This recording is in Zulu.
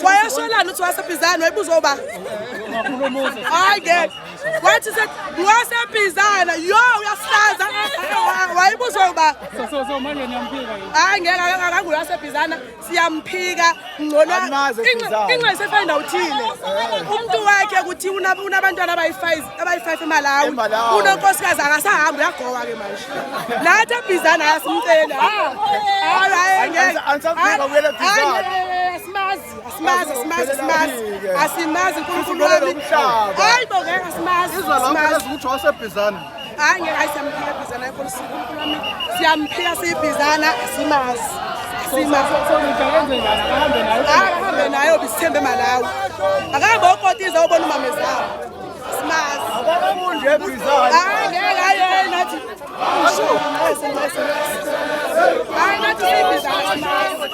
Wayesholani ukuthi waseBhizana wayebuzwa uba? Hayi ngeke. Wathi wasebhizana yo uyasihlaza wayibuzwa uba? So manje niyamphika yini? Hayi ngeke akanguye wasebhizana siyamphika ngcono Animazi eBhizana. inxa isefayinda uthile. Umuntu wakhe kuthi unabantwana abayi-5 abayi-5 eMalawi. eMalawi. Unonkosikazi akasahambi uyagowa ke manje. Nathi eBhizana asimceli. Hayi hayi ngeke. Anisamphika ubuyela eBhizana. Hayi, asimazi asimazi asimazi asimazi Uphelela asimazi uNkulunkulu Usibonela wami. umhlaba. Hayi bo ngeke asimazi. Izwa lapho asimazi. lezi ukuthi wasebhizana. Hayi ngeke hayi siyamphika eBhizana inkosi uNkulunkulu wami. Siyamphika siyibhizana asimazi. Asimazi. So nithi akenze njani akahambe naye? Akahambe naye obisithembe eMalawi. Akahambe okotiza obona umamezala. Asimazi. Akafundi eBhizana. Hayi ngeke hayi hayi nathi. Hayi nathi siyibhizana asimazi.